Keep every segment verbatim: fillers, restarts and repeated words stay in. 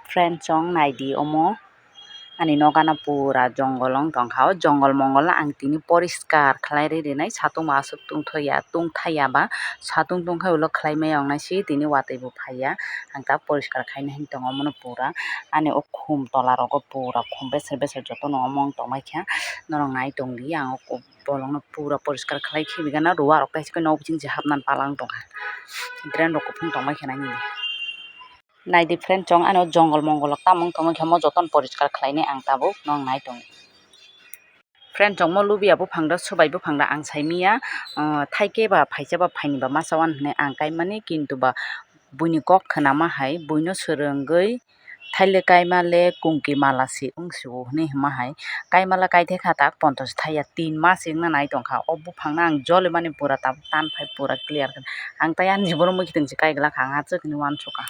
Friend chong naidi omo ani nokano pura jongol wng tongkha. O jongol mongol no ang tini poriskar khlai ri rinai, satung bo aswk tungthokya, tungthaiya ba satung tungkhai ulo khlai maya wngnai se tini watwi bo phaiya. Ang ta poriskar khaina hinwi tongo omono pura ani o khum tola rogo pura khum beser beser jotono omo wng tongmai kha, norok nai tongdi ang o. Bolongno pura poriskar khlai khibi gana rua rok tei se khe nok bising se hapnani pala wng tongkha. Drain rok kuphung tongmai khe nai nini. Naidi friend chong ano jongol mongol rok tamo wng tongmani khe mo jotono poriskar khlainai ang tabuk nong nai tongo. Friend chong mo lubiya buphang rok swbai buphang rok ang saimanya, ah, thaike ba phaisa ba phaini ba masa wan hwnwi ang kaimani kintu ba buini kok khwnama hai buino swrwngwi thaile kaima le kungki mala si wng si o hwnwi hwnma hai kaima le kaithai kha tak pontos thaiya tin mas wngna nai tongkha o buphang no ang jolimani pura tabuk tan phai pura clear khe ang tei ani jibon mui kiting se kai glak kha ang aswk hinwi uansukha.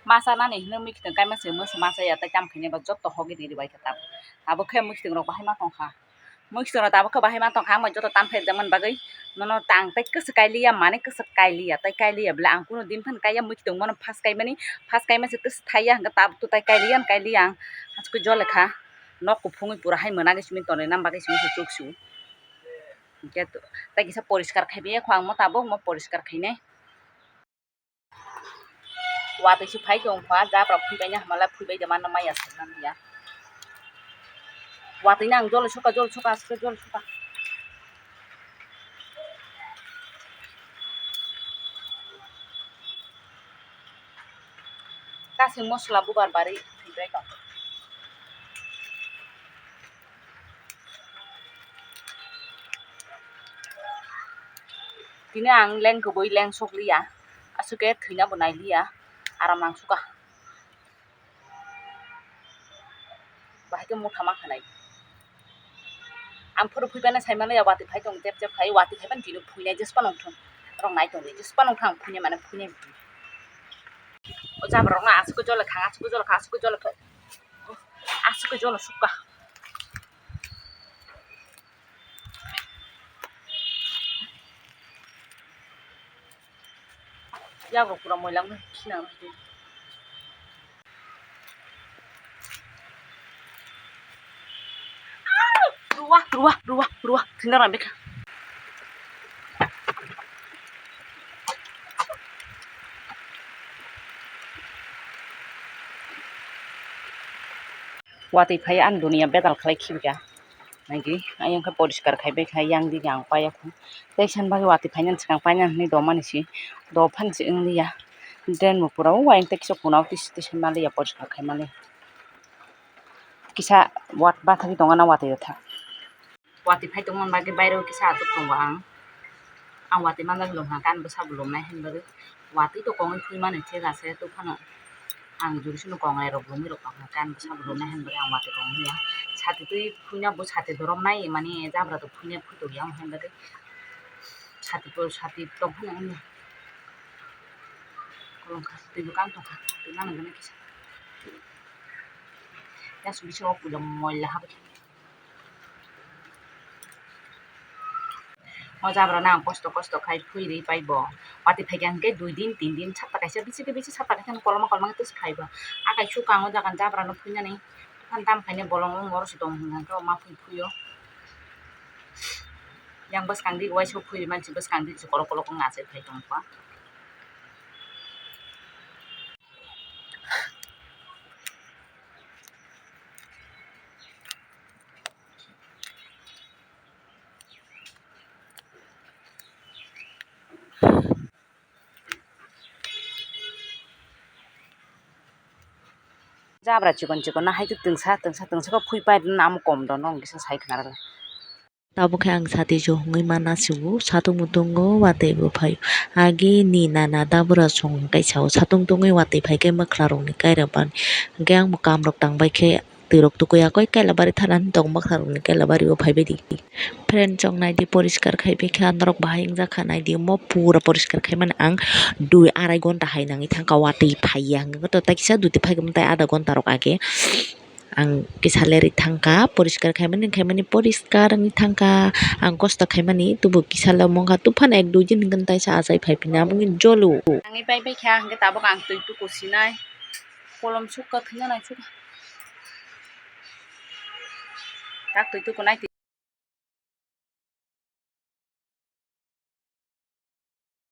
Masa nani hinwi mui kiting kaima se masa masa ya tei tam khainai ba joto hogwi riri bai kha tabuk. Tabuk khe mui kiting rok bahai ma tongkha. Mui kiting rok tabuk khe bahai ma tongkha, ang bai joto tan phai rijak mani bagwi. Nono tang tei kwswk kai liya, mane kwswk kai liya, tei kai liya bwle ang kunu din phano kai ya, mui kiting bono first kai mani, first kai mani se twswk thai ya, hwnkhe tabuk to tei kai liya, kai liya ang. Aswk jole kha, nok kuphungwi pura hai mwnagwi simi tonwi nam bagwi simi se chuk su. Hwnkhe tei kisa poriskar khai bai ya kho ang mo tabuk, mo poriskar khainai. Watwi se phai tong kha, jabra phui bai na hamala phui bai de mano maya se nang ya. Watwi nang jol suka, jol suka, aswk jol suka. Kasing mosla bubar bari phui bai tong. Tini ang leng kwbwi leng sok liya, aswk khe thwina bo nai liya, aram nang suka. Bahai khe motha ma khanai. Ang phuru phui bai na sai mano ya, watwi phai tong jep jep khai, watwi phai bai tini phui nai jespa nong thung. Rong nai tong di, jespa nong thang phui nai mane phui nai. O jabra rok na aswk jol kha, aswk jol kha, aswk jol kha. Aswk jol suka. Yago pura moila wngkha khina. Rua, rua, rua, rua, thwina rang bikha. Watwi phai ani duniya bedal khlai khibika. Naidi, ayang khe poriskar khai bai kha, yang di ang paya kho. Tei san bagwi watwi phainani swkang paina hinwi domani si, do phani si wng liya. Drain bo pura o ayang tei kisa kuna o tisi tisi ma liya poriskar khai ma liya. Kisa wat bathagwi tongo na watwi rwtha. Watwi phai tongmani bagwi bairo kisa aswk tongo ang. Ang watwi manjak lung kha, gan bwsa bo lumnai hinwi bagwi. Watwi to kongwi phui mani thik ase, tei phano ang juri sino kongrai rok lumwi rok tong kha, gan bwsa bo lumnai hinwi bagwi ang watwi kongwi ya. Sati twi phuina bo sati dorom nai mani jabra to phuina phui tong ya, hinwi bagwi sati to sati tong phano wngya. Kolom kha, twi bo kang tong kha, twi mano gana kisa. Yasu bisingo puila moila habwi kha. O jabra no ang kosto kosto khai phui ri pai bo. Watwi phai kha hwnkhe dui din, tin din, sapta kaisa bisi khe bisi, sapta kaisa no koloma koloma khe twis phai bo. A kaisa kango jaga ni jabra no phuinani. Tamo khainai bolong wng oro se tong hwnkha hwnkhe ma phui phui o. Yang bwskang di uaisa phui ri mansi bwskang di se kolok kolok wng achai phai tong kha. Jabra chikon chikon na hai khe twngsa twngsa twngsa khe phui pai rwna amo kom do nong kisa sai khna rwla. Tabuk khe ang sati jo hwnwi mana sibu, satung bo tongo, watwi bo phaio. Agi ni nana dabura song hwnkhe sao, satung tongwi watwi phai khe mwkhla rokni kaira ban. Hwnkhe ang bo kam rok tang bai khe twi rok tukui ya koi kaila bari thana tong mwkhla rokni kaila bari o phai bai di. Friend chong nai di poriskar khai bai kha norok bahai wng jak kha nai di, omo pura poriskar khai mani ang dui arai ghonta hai nangwi thang kha watwi phai ya hwnkhe to tai kisa duty phai khe tai adha ghonta rok age. Ang kisa lerwi thangkha, poriskar khaimani, khaimani poriskar wngwi thangkha. Ang kosto khaimani, tubu kisa le mongkha, tuphano ek dui din hwnkhe taisa achai phai phina, aboni jolo. Nangwi pai pai kha, hwnkhe tabuk ang twi tuku sinai. Kolom sukha, thwina nai sukha. Tak twi tuku nai.